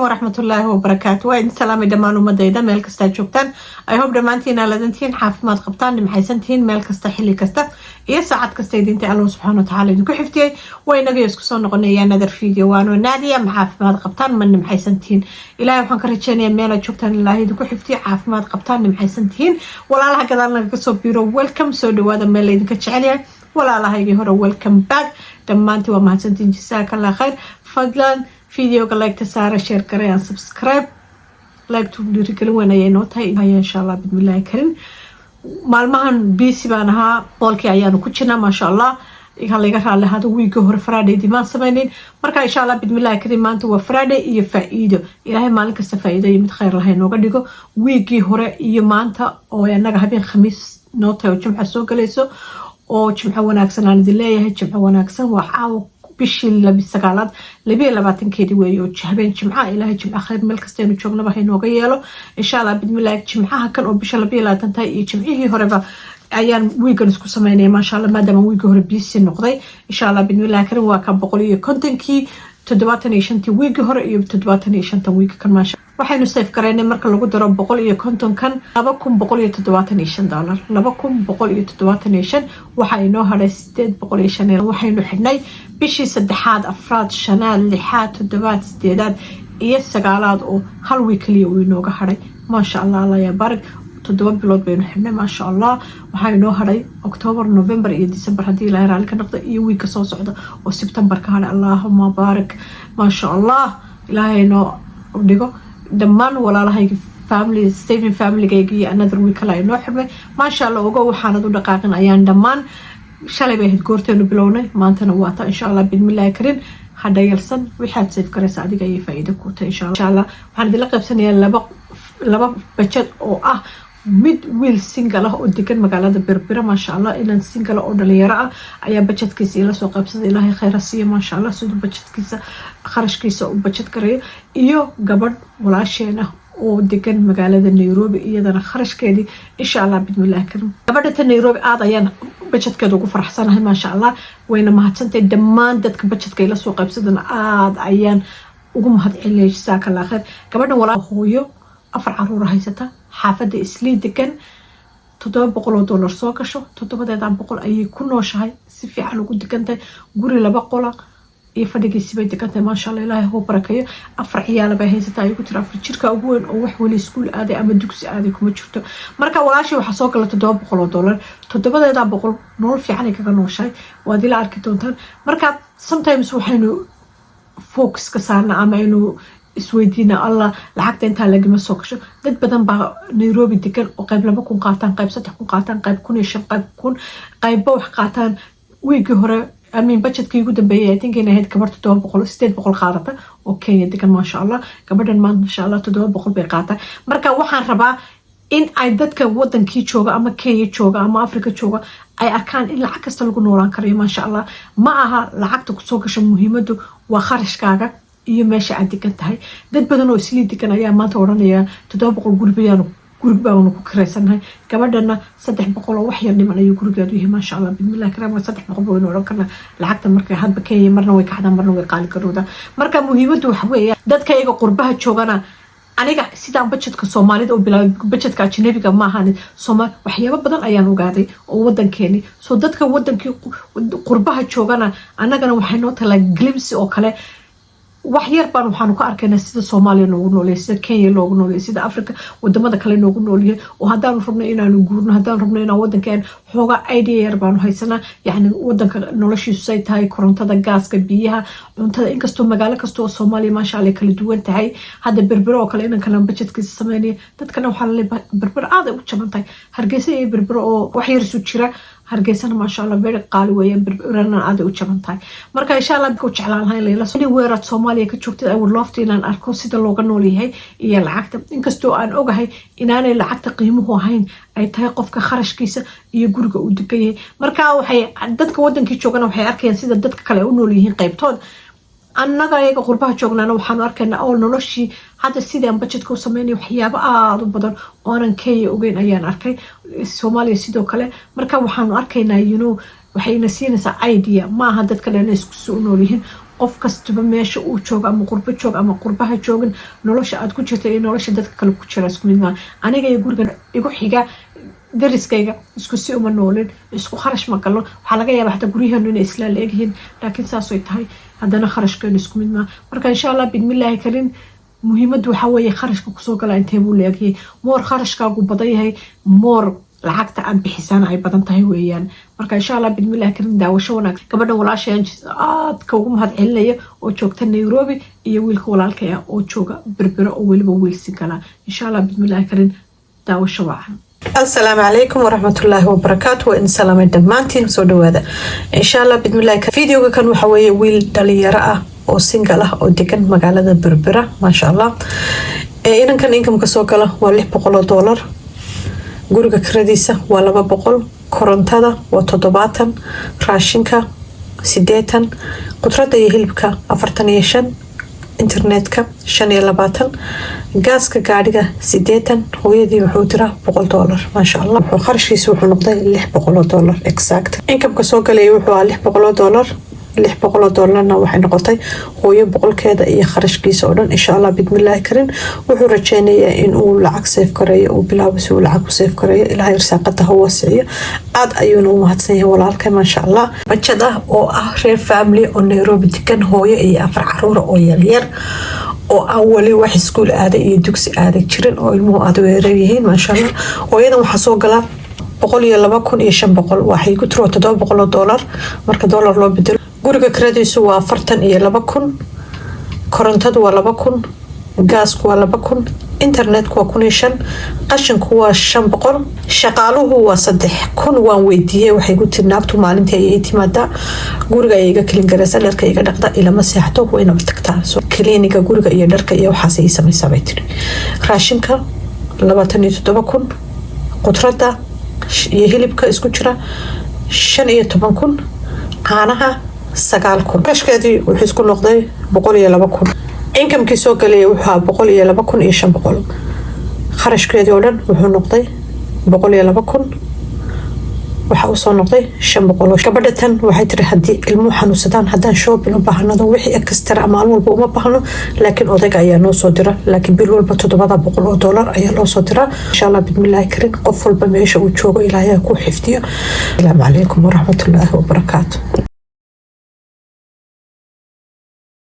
Waraxmatullaahi wabarakaatu. Waa idin salaamay dhammaan ummadayda meel kastaa joogtaan. I hope dhammaantiin ladantihiin, caafimaad qabtaan, nimxaysantihiin meel kasta, xilli kasta iyo saacad kasta idinta Allah subxaana watacaala idinku xiftiyey. Waa inaga isku soo noqonaya another video. Waano Naadiya. Ma caafimaad qabtaan? Ma nimxaysantihiin? Ilahay waxaan ka rajeynayaa meelaad joogtaan Ilaahay idinku xiftiyo, caafimaad qabtaan, nimxaysantihiin. Walaalaha gadaal nagaga soo biiro, welcome, soo dhawaada meel laydinka jecel yahay. Walaalahaygii hore, welcome back. Dhammaantii waa mahadsantiin, jasaakallah khayr. Fadlan videoga like-ta saara, share garay aan subscribe. Like-tu dhiirigelin weyn ayay noo tahay. Insha Allah bismillaahi karim, maalmahan busy baan ahaa, boolkii ayaanu ku jirnaa, maasha Allah. Layga raali ahaado, wiigii hore Fridaydii maan sameynin. Marka insha Allah bismillahi karim, maanta waa Friday iyo faa-iido. Ilaahay maalin kasta faa-iido iyo mid khayr lahay nooga dhigo. Wiigii hore iyo maanta oo anaga habeen Khamiis noo tahay oo Jimca soo galayso, oo Jimco wanaagsan aan idin leeyahay. Jimco wanaagsan. Waa caawa bishii labi sagaalaad 22-keedii weeye oo habeen Jimca. Ilaahay Jimco khayr meel kastaynu joognaba haynooga yeelo, insha Allah bismillahi. Jimcaha kan oo bisha 22 tahay iyo jimcihii horeba ayaan wiigan isku sameynaya, maasha Allah, maadaama wiigii hore busy noqday. Insha Allah bismillahi karim, waa ka 150-kii, 75-tii wiigii hore iyo 75-tan wiigi kan. Maasha, waxaynu save garaynay marka lagu daro 150-kan $2,175, 2,175. Waxaa inoo hadhay 805. Waxaynu xidhnay bishii saddexaad, afraad, shanaad, lixaad, toddobaad, sideedaad iyo sagaalaad oo hal wiig kaliya uu inooga hadhay. Maasha Allah, allah yaa barig. 7 bilood baynu xidhnay, maasha Allah. Waxaa inoo hadhay October, November iyo December haddii Ilahay raalli ka noqdo, iyo wiigka soo socda oo September ka hadhay. Allahuma baarik, maasha Allah. Ilaahay inoo dhigo dhammaan walaalahayga family saving familygayga iyo another week kale inoo xidhmay, maasha Allah. Ogo waxaanad u dhaqaaqin ayaan dhammaan. Shalay bay ahayd goorteenu bilownay, maantana waata. Insha Allah bismillahi karim, hadhayalsan waxaad save garaysa adiga ayay faa-iido ku tahay, insha Allah. Waxaan idinla qaybsanayaa laba budget oo ah mid wiil single ah oo degan magaalada Berbera, maasha Allah. Inan single oo dhalinyaro ah ayaa budgetkiisa ila soo qaybsaday. Ilaahay khayra siiya, maasha Allah, siduu budgetkiisa, kharashkiisa u budget garayo. Iyo gabadh walaasheen ah oo degan magaalada Nairobi, iyadana kharashkeedii, insha Allah bismillahi karim. Gabadha ta Nairobi aada ayaan budgetkeeda ugu faraxsanahay, maasha Allah, wayna mahadsantahay. Dhammaan dadka budgetka ila soo qaybsadana aada ayaan ugu mahad celinaya, jasaaka Allah khayr. Gabadhan walaa hooyo afar caruura haysata, xaafadda Islii degan, $700 soo gasho. Toddobadeedan boqol ayay ku nooshahay, si fiican ugu degantahay. Guri laba qola iyo fadhigiisi bay degantahay, maasha Allah, Ilaahay huu barakeeyo. Afar ciyaala bay haysataa, ay ku tiri afar jirka ugu weyn oo wax weli iskuul aaday ama dugsi aaday kuma jirto. Marka walaashii waxaa soo gala $700. Toddobadeedaa boqol nolol fiican ay kaga nooshahay, waad ila arki doontaan. Marka sometimes waxaynu focus ka saarna ama aynu isweydiina, "Allah, lacagta intaa lagama soo gasho." Dad badan baa Nairobi degan oo qayb 2,000 qaataan, qayb 3,000 qaataan, qayb 1,500, qayb 1,000, qaybba wax qaataan. Wiigii hore, I mean, budgetkii ugu dambeeyay, I think inay ahayd gabar 700, 800 qaadata oo Kenya degan, maasha Allah. Gabadhan maasha Allah 700 bay qaataa. Marka waxaan rabaa in ay dadka wadankii jooga ama Kenya jooga ama Africa jooga ay arkaan in lacag kasta lagu noolaan karayo, maasha Allah. Ma aha lacagta kusoo gasho muhiimadu, waa kharashkaaga iyo meesha aad degan tahay. Dad badan oo Islii degan ayaa maanta odhanaya 700 guribayaanu gurig baanu ku kiraysanahay. Gabadhana 300 oo wax yar dhiman ayuu gurigeedu yahay, maasha Allah bismillahi karaam. 300 waynu odhan karnaa lacagta marka hadba Kenya marna way kacdaa, marna way qaali garowdaa. Marka muhiimaddu waxa weeye dadka iyaga qurbaha joogana, aniga sidaan budgetka Soomaalida u bilaabay, budgetka ajnabiga maahan. Sooma waxyaabo badan ayaan ogaaday oo wadankeeni soo dadka wadankii qurbaha joogana annagana waxay noo talaa glimpse oo kale. Wax yar baan waxaanu ka arkaynaa sida Soomaaliya noogu noolyahay, sida Kenya loogu noolyahay, sida Africa wadamada kale noogu noolyahay. Oo haddaanu rabno inaanu guurno, haddaanu rabno inaan wadankeen xoogaa idea yar baanu haysanaa, yacni wadanka noloshiisu say tahay, korontada, gaaska, biyaha, cuntada. Inkastoo magaalo kasta oo Soomaaliya, maasha Allah, kala duwan tahay. Hadda Berbero oo kale inankana budgetkiisa sameynaya, dadkana waxaa laleeyahay Berbero aad ay u jaban tahay. Hargeysa iyo Berbero oo wax yar isu jira, Hargeysana maasha Allah very qaali weeyaan, Berberana aad ay u jaban tahay. Marka insha Allah ku jeclaan lahaa in layla anywhere aad Soomaaliya ka joogtid. I would love to inaan arko sida looga nool yahay iyo lacagta, inkastoo aan ogahay inaanay lacagta qiimuhu ahayn, ay tahay qofka kharashkiisa iyo guriga uu degan yahay. Marka waxay dadka wadankii joogana waxay arkayaan sida dadka kale ay u nool yihiin qaybtood. Annaga iyaga qurbaha joognaana waxaanu arkaynaa oo noloshii hadda sidaan budgetka u sameynaya waxyaabo aada u badan oo aanan Kenya ogeyn ayaan arkay, Soomaaliya sidoo kale. Marka waxaanu arkaynaa, waxayna siinaysaa idea. Maaha dadka dhan isku soo nool yihiin. Qof kastaba meesha uu joogo, ama qurbo joog ama qurbaha joogin, nolosha aad ku jirta iyo nolosha dadka kale ku jira isku mid maa. Aniga iyo gurigan igu xiga, dariskayga, isku si uma noolin, isku kharash ma galno. Waxaa laga yaaba xataa guryaheenu inay isla leegyihiin, laakiin saasay tahay haddana kharashkeenu isku mid maa. Marka insha Allah bidmillaahi karin, muhiimaddu waxaa weeye kharashka kusoo gala intee buu leegyahay. More kharashkaagu badan yahay, more lacagta aad bixisaan ay badan tahay weeyaan. Marka insha Allah bidmillahi karin, daawasho wanaag. Gabadhan walaashayan aadka ugu mahad celinaya oo joogta Nairobi iyo wiilka walaalkaya oo jooga Berbero oo weliba wiilsi gala. Insha Allah bidmillahi karin, daawasho wacan. Asalaamu calaykum waraxmatullaahi wabarakaatu. Waa idin salaamay dhammaantiin, soo dhawaada. Insha Allah bidmillahi, videoga kan waxa weeye wiil dhalinyaro ah oo single ah oo degan magaalada Berbera, maasha Allah. Inankan incomeka soo gala waa $600. Guriga kiradiisa waa 200, korontada waa 70, raashinka 80, khudradda iyo hilibka 45, internetka 25, gaaska gaadhiga 80. Hooyadii wuxuu diraa $100, maasha Allah. Wuxuu kharashkiisa wuxuu noqday $600 exact. Incomeka soo galaya wuxuu ahaa $600. $600na waxay noqotay hooyo boqolkeeda iyo kharashkiisa oo dhan. Insha Allah bidmillaahi karin, wuxuu rajeynayaa in uu lacag save gareeyo, uu bilaabo si uu lacag u save gareeyo. Ilaahay irsaaqada ha waasiciyo. Aada ayuuna u mahadsan yahay walaalkay, maasha Allah. Budget ah oo ah reer family oo Nairobi degan, hooyo iyo afar caruura oo yaryar oo aan wali wax iskuul aaday iyo dugsi aaday jirin, oo ilmuhu aada weerar yihiin, maasha Allah. Hooyadan waxaa soo galaa 102,500, waxay ku tiro $700 marka dollar loo bedelo. Guriga kiradiisu waa 42,000, korontadu waa 2,000, gaasku waa 2,000, internetku waa 1,500, qashinku waa 500, shaqaaluhu waa 3,000. Waan weydiiyey, waxay ku tiri naagtu maalintii ayay timaadaa, guriga ayay iga clean gareysa, dharka iga dhaqda, ilama seexto, waynaba tagtaa. Cleaninga guriga iyo dharka iyo waxaas ay samaysaa bay tiri. Raashinka 27,000, khudradda iyo hilibka isku jira 15,000, caanaha 9,000. Kashkeedii wuxuu isku noqday 102,000. Incomekii soo galaya wuxuu ahaa 102,500. Kharashkeedii oo dhan wuxuu noqday 102,000, waxa uu soo noqday 500. Gabadha tan waxay tiri haddii ilmuhu xanuunsadaan, haddaan shopping u baahnado, wixii extra maalin walba uma baahno, laakiin odayga ayaa noo soo dira, laakiin bil walba $700 ayaa loo soo diraa. Insha Allah bidmillaahi karin, qof walba meesha uu joogo Ilaahay ku xifdiyo. Asalaamu calaykum waraxmatullaahi wabarakaatu.